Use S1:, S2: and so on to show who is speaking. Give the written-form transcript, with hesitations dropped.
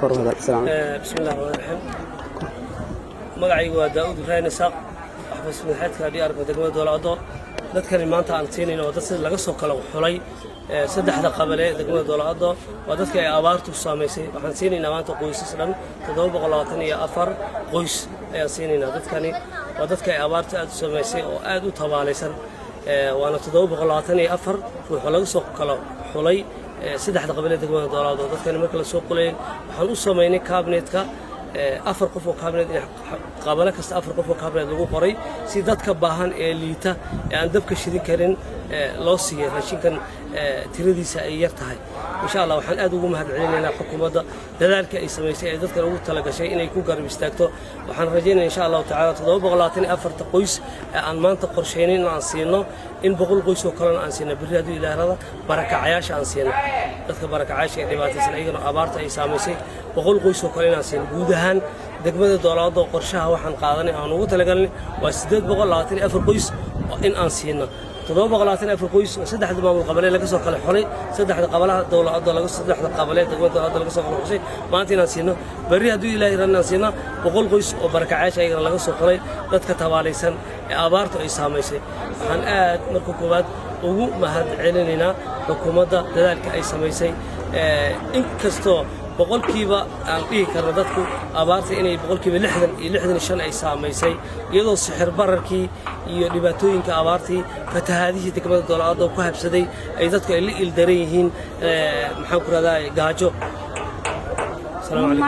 S1: Kor u hadal. Salaam.
S2: Bismi illahi raxmaan raxiim. Magacaygu waa Daa'uud Ibraahim Isaaq, xafiis madaxeedka DRka degmada Doolacaddo. Dadkani maanta aan siinayno waa dad sida laga soo kala xulay saddexda qabale ee degmada Doolacaddo. Waa dadka ay abaartu saamaysay. Waxaan siinaynaa maanta qoysas dhan 724 qoys ayaan siinaynaa. Dadkani waa dadka ay abaartu aad u saamaysay oo aad u tabaalaysan, waana 724 ruux oo laga soo kala xulay saddexda qabale degmada Doolacaddo. Dadkani marka la soo qulayay, waxaan u samaynay cabinetka afar qof oo cabinet, in qabale kasta afar qof oo cabinet lagu qoray, si dadka baahan ee liita ee aan dabka shidin karin loo siiyey raashinkan tiradiisa ay yar tahay. Insha Allah, waxaan aad ugu mahad celinaynaa xukuumadda dadaalka ay samaysay ee dadkan ugu talagashay inay ku garab istaagto. Waxaan rajaynaya, insha Allahu tacaala, 724-ta qoys ee aan maanta qorshaynin in aan siino, in 100 qoys oo kalena aan siino berri, hadduu Ilaah rada. Barakacayaasha aan siino, dadka barakacayaasha ee dhibaataysan, ayagana abaarta ay saamaysay, 100 qoys oo kale inaan siino. Guud ahaan degmada Doolaado qorshaha waxaan qaadanay aan ugu talagalnay waa 824 qoys in aan siino. 724 qoys oo saddexda maamul qabalee laga soo kala xulay, saddexda qabalaha dowladda laga, saddexda qabalee degmada Dowladda laga soo kala xushay, maanta inaan siino. Berri, hadduu Ilaahay ran, inaan siino 100 qoys oo barakacayaasha ayagana laga soo xulay, dadka tabaalaysan ee abaartu ay saamaysay. Waxaan aad marka koowaad ugu mahad celinaynaa xukuumadda dadaalka ay samaysay, inkastoo boqolkiiba aan dhihi karno dadku abaarta inay 60% iyo 65 ay saamaysay, iyadoo sixir bararkii iyo dhibaatooyinka abaartii, fatahaadihii degmada Doolacaddo ku habsaday, ay dadku ay la ildaran yihiin, maxaan ku rahdaa, gaajo. Asalaamu calaykum.